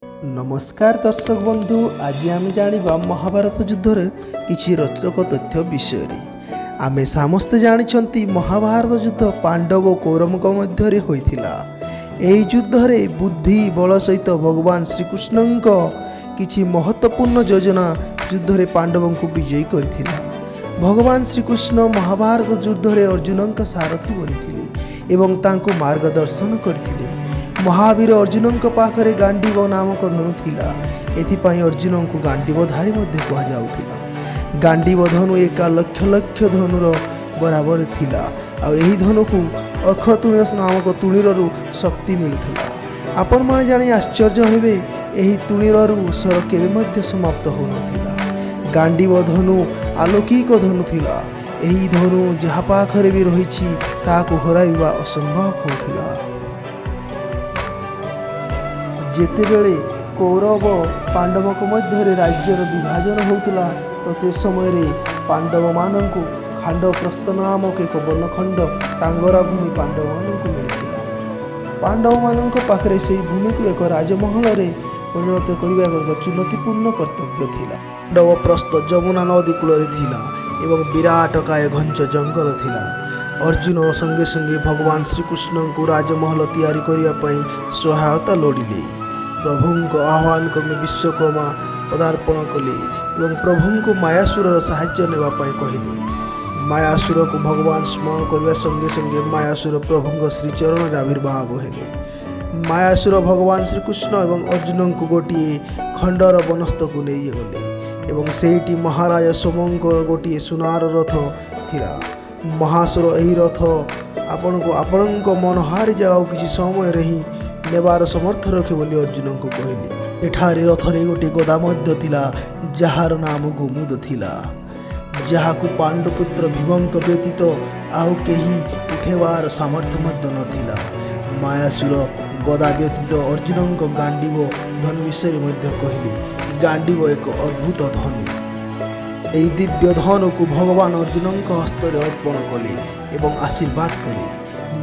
ନମସ୍କାର ଦର୍ଶକ ବନ୍ଧୁ, ଆଜି ଆମେ ଜାଣିବା ମହାଭାରତ ଯୁଦ୍ଧରେ କିଛି ରୋଚକ ତଥ୍ୟ ବିଷୟରେ। ଆମେ ସମସ୍ତେ ଜାଣିଛନ୍ତି, ମହାଭାରତ ଯୁଦ୍ଧ ପାଣ୍ଡବ ଓ କୌରବଙ୍କ ମଧ୍ୟରେ ହୋଇଥିଲା। ଏହି ଯୁଦ୍ଧରେ ବୁଦ୍ଧି ବଳ ସହିତ ଭଗବାନ ଶ୍ରୀକୃଷ୍ଣଙ୍କ କିଛି ମହତ୍ତ୍ୱପୂର୍ଣ୍ଣ ଯୋଜନା ଯୁଦ୍ଧରେ ପାଣ୍ଡବଙ୍କୁ ବିଜୟୀ କରିଥିଲା। ଭଗବାନ ଶ୍ରୀକୃଷ୍ଣ ମହାଭାରତ ଯୁଦ୍ଧରେ ଅର୍ଜୁନଙ୍କ ସାରଥୀ ବନିଥିଲେ ଏବଂ ତାଙ୍କୁ ମାର୍ଗଦର୍ଶନ କରିଥିଲେ। ମହାବୀର ଅର୍ଜୁନଙ୍କ ପାଖରେ ଗାଣ୍ଡିବ ନାମକ ଧନୁ ଥିଲା। ଏଥିପାଇଁ ଅର୍ଜୁନଙ୍କୁ ଗାଣ୍ଡିବଧାରୀ ମଧ୍ୟ କୁହାଯାଉଥିଲା। ଗାଣ୍ଡିବ ଧନୁ ଏକା ଲକ୍ଷ ଲକ୍ଷ ଧନୁର ବରାବର ଥିଲା ଆଉ ଏହି ଧନୁକୁ ଅକ୍ଷୟ ନାମକ ତୁଣୀରରୁ ଶକ୍ତି ମିଳୁଥିଲା। ଆପଣମାନେ ଜାଣି ଆଶ୍ଚର୍ଯ୍ୟ ହେବେ, ଏହି ତୁଣୀରରୁ ଶର କେବେ ମଧ୍ୟ ସମାପ୍ତ ହେଉନଥିଲା। ଗାଣ୍ଡିବ ଧନୁ ଆଲୌକିକ ଧନୁ ଥିଲା। ଏହି ଧନୁ ଯାହା ପାଖରେ ବି ରହିଛି, ତାହାକୁ ହରାଇବା ଅସମ୍ଭବ ହେଉଥିଲା। ଯେତେବେଳେ କୌରବ ପାଣ୍ଡବଙ୍କ ମଧ୍ୟରେ ରାଜ୍ୟର ବିଭାଜନ ହେଉଥିଲା, ତ ସେ ସମୟରେ ପାଣ୍ଡବମାନଙ୍କୁ ଖାଣ୍ଡବପ୍ରସ୍ଥ ନାମକ ଏକ ବନଖଣ୍ଡ ଟାଙ୍ଗରା ଭୂମି ପାଣ୍ଡବମାନଙ୍କୁ ମିଳିଥିଲା। ପାଣ୍ଡବମାନଙ୍କ ପାଖରେ ସେହି ଭୂମିକୁ ଏକ ରାଜମହଲରେ ପରିଣତ କରିବା ଏକ ଚୁନୌତିପୂର୍ଣ୍ଣ କର୍ତ୍ତବ୍ୟ ଥିଲା। ଖାଣ୍ଡବପ୍ରସ୍ଥ ଯମୁନା ନଦୀ କୂଳରେ ଥିଲା ଏବଂ ବିରାଟକାୟ ଘଞ୍ଚ ଜଙ୍ଗଲ ଥିଲା। ଅର୍ଜୁନ ସଙ୍ଗେ ସଙ୍ଗେ ଭଗବାନ ଶ୍ରୀକୃଷ୍ଣଙ୍କୁ ରାଜମହଲ ତିଆରି କରିବା ପାଇଁ ସହାୟତା ଲୋଡ଼ିଲେ। ପ୍ରଭୁଙ୍କ ଆହ୍ୱାନ କ୍ରମେ ବିଶ୍ୱକର୍ମା ପଦାର୍ପଣ କଲେ ଏବଂ ପ୍ରଭୁଙ୍କୁ ମାୟାସୁରର ସାହାଯ୍ୟ ନେବା ପାଇଁ କହିଲେ। ମାୟାସୁରକୁ ଭଗବାନ ସ୍ମରଣ କରିବା ସଙ୍ଗେ ସଙ୍ଗେ ମାୟାସୁର ପ୍ରଭୁଙ୍କ ଶ୍ରୀଚରଣରେ ଆବିର୍ଭାବ ହେଲେ। ମାୟାସୁର ଭଗବାନ ଶ୍ରୀକୃଷ୍ଣ ଏବଂ ଅର୍ଜୁନଙ୍କୁ ଗୋଟିଏ ଖଣ୍ଡର ବନସ୍ଥକୁ ନେଇଗଲେ ଏବଂ ସେଇଠି ମହାରାଜ ସୋମଙ୍କର ଗୋଟିଏ ସୁନାର ରଥ ଥିଲା। ମହାସୁର ଏହି ରଥ ଆପଣଙ୍କୁ ଆପଣଙ୍କ ମନୋହାରୀ ଜାଗାକୁ କିଛି ସମୟରେ ହିଁ ନେବାର ସମର୍ଥ ରଖେ ବୋଲି ଅର୍ଜୁନଙ୍କୁ କହିଲେ। ଏଠାରେ ରଥରେ ଗୋଟିଏ ଗଦା ମଧ୍ୟ ଥିଲା, ଯାହାର ନାମ ଗୋମୁଦ ଥିଲା, ଯାହାକୁ ପାଣ୍ଡୁପୁତ୍ର ଭୀମଙ୍କ ବ୍ୟତୀତ ଆଉ କେହି ଉଠେଇବାର ସାମର୍ଥ୍ୟ ମଧ୍ୟ ନଥିଲା। ମାୟାସୁର ଗଦା ବ୍ୟତୀତ ଅର୍ଜୁନଙ୍କ ଗାଣ୍ଡିବ ଧନୁ ବିଷୟରେ ମଧ୍ୟ କହିଲେ। ଗାଣ୍ଡିବ ଏକ ଅଦ୍ଭୁତ ଧନୁ। ଏହି ଦିବ୍ୟ ଧନୁକୁ ଭଗବାନ ଅର୍ଜୁନଙ୍କ ହସ୍ତରେ ଅର୍ପଣ କଲେ ଏବଂ ଆଶୀର୍ବାଦ କଲେ।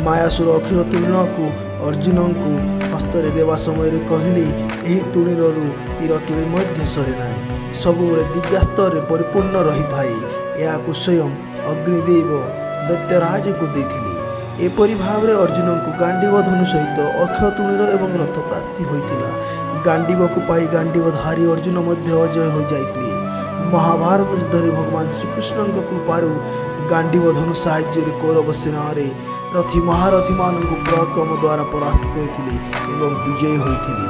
ମାୟାସୁର ଅକ୍ଷୟ ତୂଣୀରକୁ ଅର୍ଜୁନଙ୍କୁ ହସ୍ତରେ ଦେବା ସମୟରେ କହିଲେ, ଏହି ତୂଣୀରରୁ ତୀର କେବେ ମଧ୍ୟ ସରେ ନାହିଁ, ସବୁବେଳେ ଦିବ୍ୟାସ୍ତ୍ରରେ ପରିପୂର୍ଣ୍ଣ ରହିଥାଏ। ଏହାକୁ ସ୍ୱୟଂ ଅଗ୍ନିଦେବ ଦୈତ୍ୟରାଜଙ୍କୁ ଦେଇଥିଲେ। ଏପରି ଭାବରେ ଅର୍ଜୁନଙ୍କୁ ଗାଣ୍ଡିବ ଧନୁ ସହିତ ଅକ୍ଷୟ ତୂଣୀର ଏବଂ ରଥ ପ୍ରାପ୍ତି ହୋଇଥିଲା। ଗାଣ୍ଡିବକୁ ପାଇ ଗାଣ୍ଡିବଧାରୀ ଅର୍ଜୁନ ମଧ୍ୟ ଅଜେୟ ହୋଇଯାଇଥିଲେ। ମହାଭାରତ ଯୁଦ୍ଧରେ ଭଗବାନ ଶ୍ରୀକୃଷ୍ଣଙ୍କ କୃପାରୁ ଗାଣ୍ଡିବ ଧନୁ ସାହାଯ୍ୟରେ କୌରବ ସେନାରେ ରଥୀ ମହାରଥୀମାନଙ୍କୁ ପରାକ୍ରମ ଦ୍ୱାରା ପରାସ୍ତ କରିଥିଲେ ଏବଂ ବିଜୟୀ ହୋଇଥିଲେ।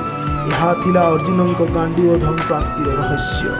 ଏହା ଥିଲା ଅର୍ଜୁନଙ୍କ ଗାଣ୍ଡିବ ଧନୁ ପ୍ରାପ୍ତିର ରହସ୍ୟ।